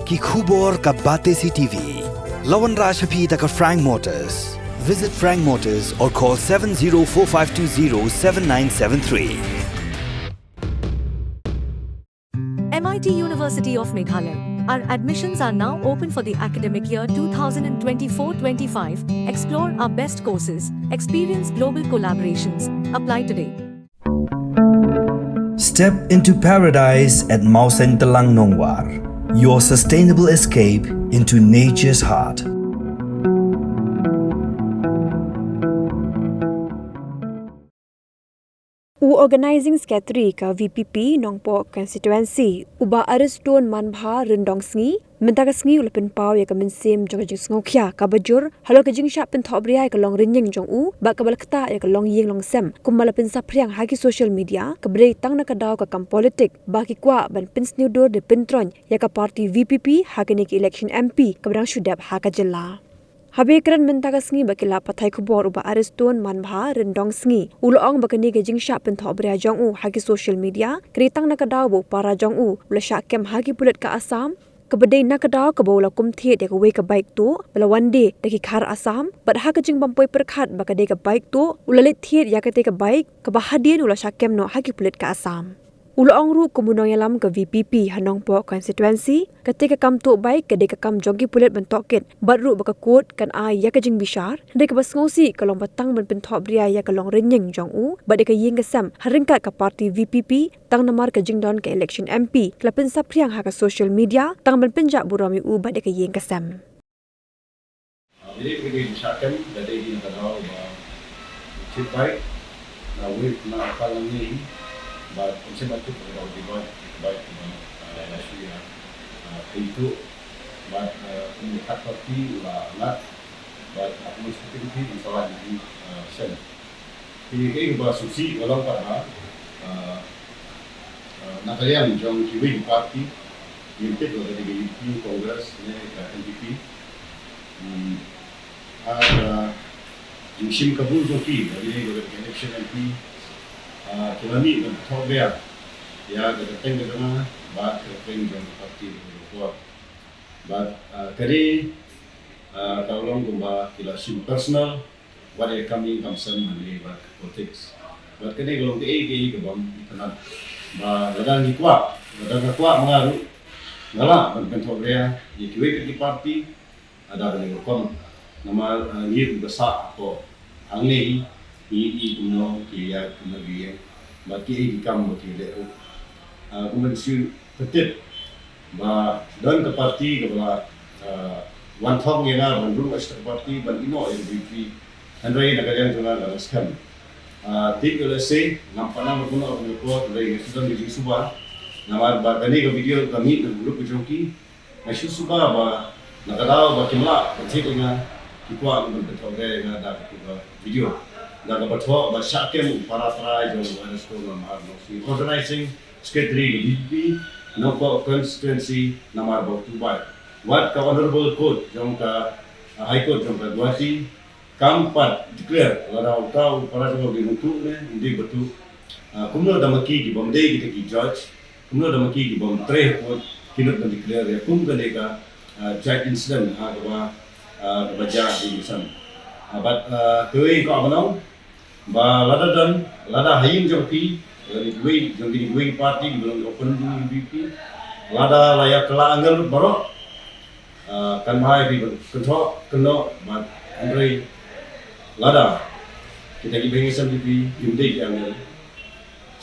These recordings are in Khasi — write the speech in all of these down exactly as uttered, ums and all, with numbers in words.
Ki khubor ka Batesi T V. La wanrah sha phi da ka Frank Motors. Visit Frank Motors or call seven zero four five two zero seven nine seven three. M I T University of Meghalaya. Our admissions are now open for the academic year two thousand twenty-four twenty-five. Explore our best courses, experience global collaborations. Apply today. Step into paradise at Mawsyntelang Nongwar, your sustainable escape into nature's heart. U Organising Secretary ka V P P Nongpoh Constituency, u Bah Ariston Manbha Ryndongsngi, mynta ka sngi u la pynpaw ïa ka mynsiem jong ka jingsngewkhia kaba jur halor ka jingshah pynthok bria ïa ka longrynïeng jong u bad kaba la ktah ïa ka longïing longsem, kumba la pynsaphriang ha ki social media, kaba dei tang na ka daw ka kam politik ba ki kwah ban pynsniew dur ne pyntroiñ ïa ka party V P P ha kane ka election M P kaba dang shu dep ha ka jylla. Haba ïakren mynta ka sngi bad ki lad pathai khubor, u Bah Ariston Manbha Ryndongsngi u la ong ba kane ka jingshah pynthok bria jong u ha ki social media ka dei tang na ka daw ba u para jong u u la shah kem ha ki pulit ka Assam, kaba dei na ka daw kaba u la kum thied ïa kawei ka bike tuh ba la wan die da ki khar Assam, bad ha ka jingbym poi pyrkhat ba ka dei ka bike tuh, u la leit thied ïa katei ka bike kaba hadien u la shah kem noh ha ki pulit ka Assam. U la ong ruh kum u nongïalam ka V P P ha Nongpoh Constituency, katei ka kam tuh bike ka dei ka kam jong ki pulit ban tohkit, bad ruh ba ka court kan ai ïa ka jingbishar, hynrei kaba sngewsih ka long ba tang ban pynthok bria ïa ka longrynïeng jong u bad ïa ka ïing ka sem ha ryngkat ka party V P P, tang namar ka jingdon ka election M P ka la pynsaphriang ha ka social media tang ban pynjah burom ïa u bad ïa ka ïing ka sem. Bad ka dei ka jingshah kem ka dei na ka daw ba u thied bike na wei na ka lang ni, bad um shym la tip ka daw dei bike, bike ba la shu ïa pyntuh, bad kum u third party u la ngat, bad kum u security u la shem. Te kaei kaba sngewsih ka long pat ba, ah, ah, na ka liang jong kiwei ki party, ngim tip ba ka dei ka U D P, Congress ne ka N P P. Hmm, ha ka jingshim kabu jong ki ba dei ka election M P, ah, ki la mih ban pynthok bria ïa ka kyrteng ka jong nga bad ka kyrteng jong ka party ka jong ka. Bad, ah, ka dei, ah, ka long kumba ki la shim personal, wat ïa ka kam ïing kam sem, mane bad ka politics. Bad kane ka long kaei kaei kaba ym itynnad. Ba lada ngi kwah, lada nga kwah ma nga ruh, nga lah ban pynthok bria ïa kiwei pat ki party, lada kane ka kam. Namar, ah, ngi ruh ba sah hapoh hangne, ngi i kumno ki ïa kumno ki ïeng, bad kiei ki kam ba ki leh ruh. Ah, kumba shu pyntip ba don ka party kaba la, ah, wan thok ïa nga ban rung ashta ka party ban ïehnoh ïa ka B J P. Hynrei na ka liang jong nga nga la skhem. Ah, tip ïa lehse ngam pat nang ban ïehnoh ïa ka por, hynrei nga shu don ka jingsuba. Namar ba kane ka video ka mih na ka group ka jong ki. Nga shu suba ba na ka daw ba kim lah ban thied ïa nga, ki kwah ban pynthok bria ïa nga da katu ka video. Da kaba thoh ba shah kem u para trai jong u Ariston Manbha Ryndongsngi, Organizing Secretary ka B J P Nongpoh Constituency namar ba u tuh bike. Wat ka Honorable Court jong ka, ah, High Court jong ka Guwahati kam pat declare lada uta u para jong u dei ban tuh ne ym dei ban tuh. Ah, kumno da ma ki ki bym dei kita ki judge, kumno da ma ki ki bym trei ha court, ki nud ban declare ïa kum kane ka, ah, judge incident ha kaba, ah, kaba jia ha ïing ka sem. Ah, bad, ah, kawei ka ba nong ba lada don, lada ha ïing jong phi, jong kiwei, jong kiwei party kiba long opponent jong U D P, lada la ïa kylla angel baroh, ah, kan bha ïa phi ban kynthoh kynnoh, bad hynrei lada kita kiba ïeng ha sem jong phi kim dei ki angel,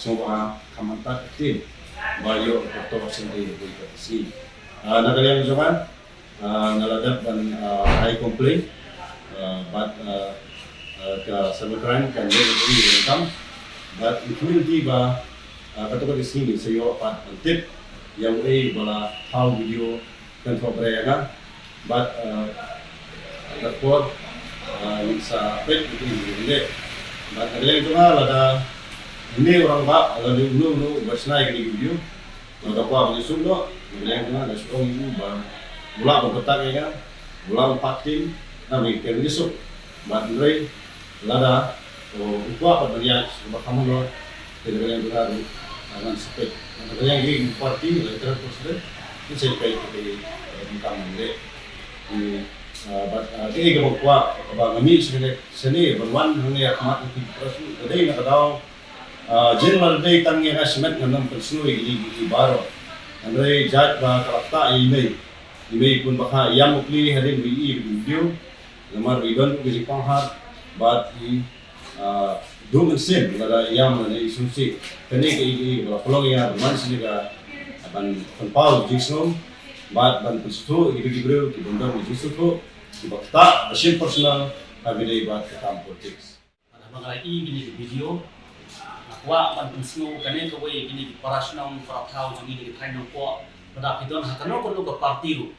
sngewbha khlem mynta ka ktien ba ïoh ka pyrthok sngewdei ha kawei pat ka sngi. Ah, na ka liang jong nga, ah, nga la dep ban, ah, ai complaint, ah, bad, ah, ah, ka cybercrime kan leh ka jingïarap, bad including ba, ah, katto katne sngi ngin sa ïoh pat ban tip ïa uei ba la thaw video kynthoh bria ïa nga. Bad, eh, ka por, eh, ngin sa peit ïa kine ki leh. Bad na ka liang jong nga lada une u rangbah, lada uno uno uba shna ïa kine ki video, lada kwah ban ïasuk noh, na ka liang jong nga nga shu ong ïa u ba u lah ban contact ïa nga, u lah ban phah ktien, na ka liang jong nga suk. Bad hynrei lada u kwah pat ban ïaid sha kaba kham halor, te na ka liang jong nga ruh, ah, ngan sa peit. Na ka liang jong ngi ki party, la ïa trei president, Shisha kai kai kam le. Bad ka ei ka ba kwah ba nga mih shisha shisha ban wan hangne ha khmat ki press ka dei na ka daw jin la dei tang ïa ka shimet ngam pynsngew ïa ki baroh. Hynrei jait ba ka la ktah ïa i mei, i mei pun ba ka ïam u pli hadien ba i video. Namar i don ka jingpang hat bad i duh mynsiem lada ïam lane i sngewsih. Kane ka i ka i ba la pynlong ïa ban man sini ka ban pynpaw jingsngew bad ban pynsngewthuh ïa ki briew ki bym don jingsngewthuh ki ba ktah ba shim personal ha ba dei bad ka kam politics. Bad haba nga la i kine ki video nga kwah ban pynsngew kane kawei ïa kine ki para shnong para thaw jong ngi ki thaiñ Nongpoh. Lada phi don ha kano kano ka party ruh,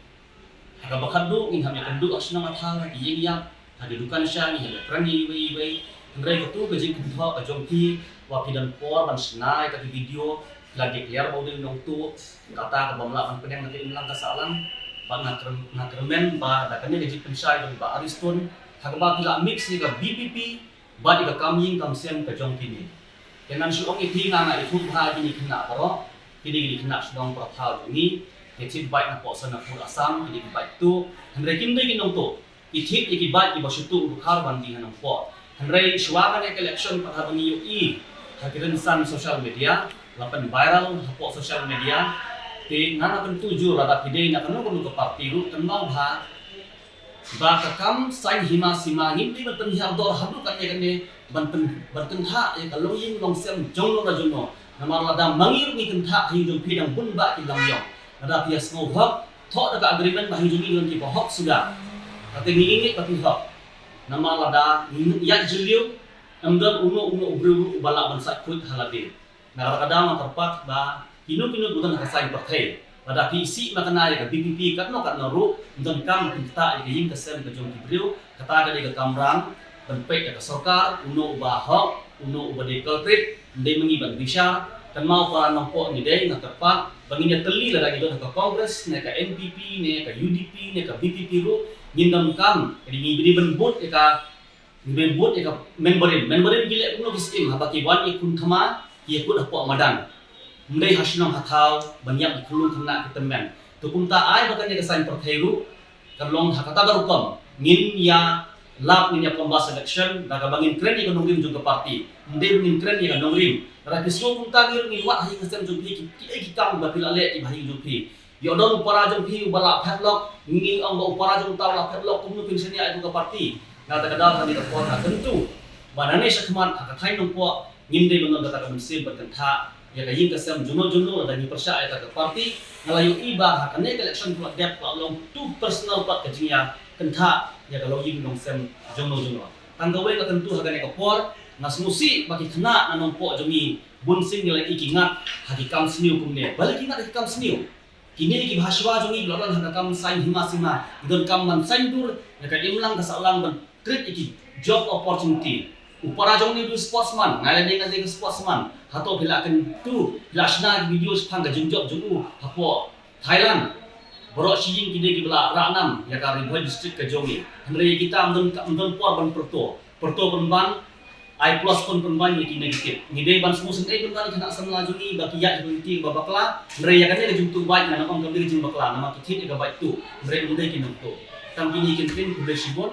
ha kaba khatduh ngin hap ïakynduh ha shnong ha thaw ha ki ïing ïap ha ki dukan sha ngi hap ïakren ïa iwei ïa iwei. Hynrei katu ka jingkynthoh ka jong phi ba phi don por ban shna ïa kata ki video, phi la declare ba u dei u nongtuh, kata ka bym lah ban pdiang na ka imlang ka sahlang. Bad nga kyrmen ba da kane ka jingpynshai jong Bah Ariston ha kaba phi la mix ïa ka VPP bad ïa ka kam ïing kam sem ka jong kine. Te ngan shu ong ïa phi, nga nga ithuh bha ïa kine ki khynnah baroh, kine ki khynnah shnong para thaw jong ngi, ki thied bike na Pohsonapur Assam, kine ki bike tuh, hynrei kim dei ki nongtuh. Ki thied ïa ki bike kiba shu tuh u dkhar ban die ha Nongpoh. Hynrei shuwa kane ka election pat haba ngi ïohi ha ki rynsan social media, la pyn viral hapoh social media. Te nga nga kyntu jur lada phi dei na kano kano ka party ruh, kynmaw bha ba ka kam saiñ hima sima ngim dei ban pynhiar dor haduh katne katne ban pyn ban kynthah ïa ka longïing longsem jongno la jongno. Namar lada ma ngi ruh ngi kynthah ha ïing jong phi dang bun bah ki lam ïong. Lada phi ïa sngew hok, thoh da ka agreement ba ha ïing jong ngi don kiba hok suda. Kata ngi ngi ba phi hok. Namar lada ngi ïa jylliew, em don uno uno u briew ruh uba lah ban sait khuid ha lade. Na kata ka daw nga kyrpad ba kino kino ba don ha ka saiñ pyrthei, lada phi isih makna ïa ka VPP katno katno ruh, ym donkam phin ktah ïa ka ïing ka sem ka jong ki briew. Kata ka dei ka kamram ban peit ïa ka sorkar, uno uba hok, uno uba dei culprit, ym dei ma ngi ban bishar. Kynmaw para Nongpoh ngi dei, nga kyrpad ba ngin ïa tylli lada ngi don ha ka Congress ne ka NPP ne ka UDP ne ka VPP ruh, ngin donkam, ka dei ngi dei ban bud ïa ka Ngi bud ïa ka member rim. Member rim ki leh kumno ki skim haba ki wan ïa khun thma ki ïa kut hapoh madan. Ym dei ha shnong ha thaw ban ïap ki khyllung khynnah ki tymmen. To kumta ai ba kane ka saiñ pyrthei ruh kan long ha kata ka rukom. Ngin ïa lap, ngin ïa pom bha selection da kaba ngin kren ïa ka nongrim jong ka party. Ym dei ba ngin kren ïa ka nongrim. Lada phi sngew kumta ngi ruh ngin wad ha ïing ha sem jong phi ki, ki, ki kam ba phi la leh ki ba ha ïing jong phi. Ïoh don u para jong phi uba la phet lok, ngi ong ba u para jong uta u la phet lok, kumno phin shaniah ïa ka party. Nga ta ka daw kane ka por nga kyntu ba nangne shakhmat ha ka thaiñ Nongpoh ngim dei ban don kata ka mynsiem ban kynthah ïa ka ïing ka sem jongno jongno lada ngi pyrshah ïa kata ka party. Nga la ïohi ba ha kane ka election ka la dep ka la long too personal pat ka jingïakynthah ïa ka longïing longsem jongno jongno. Tang kawei nga kyntu ha kane ka por, nga sngewsih ba ki khynnah na Nongpoh jong ngi bun sien ngi la i ki ngat ha ki kam sniew kumne. Balei ki ngat ha ki kam sniew? Kine ki bha shuwa jong ngi ki la don ha ka kam saiñ hima sima, ki donkam ban saiñdur ïa ka imlang ka sahlang ban create ïa ki job opportunity. U para jong ngi u dei u sportsman, nga leh dei nga dei ka sportsman. Hato phi la kyntu, phi la shna ki video shaphang ka jingjop jong u hapoh Thailand? Baroh shi ïing ki dei kiba la rah nam ïa ka Ri Bhoi district ka jong ngi. Hynrei ïa kita ym don, ym don por ban pyrto. Pyrto pynban, ai plus pynban ïa ki negative. Ngi dei ban sngewsynei pynban ïa ki khynnah samla jong ngi ba ki ïaid ha ka lynti kaba bakla. Hynrei ïa kane ka jingtuh bike ngan ong kam dei ka jingbakla namar ki thied ïa ka bike tuh. Hynrei ym dei ki nongtuh. Tang kine ki kyntien, khublei shibun.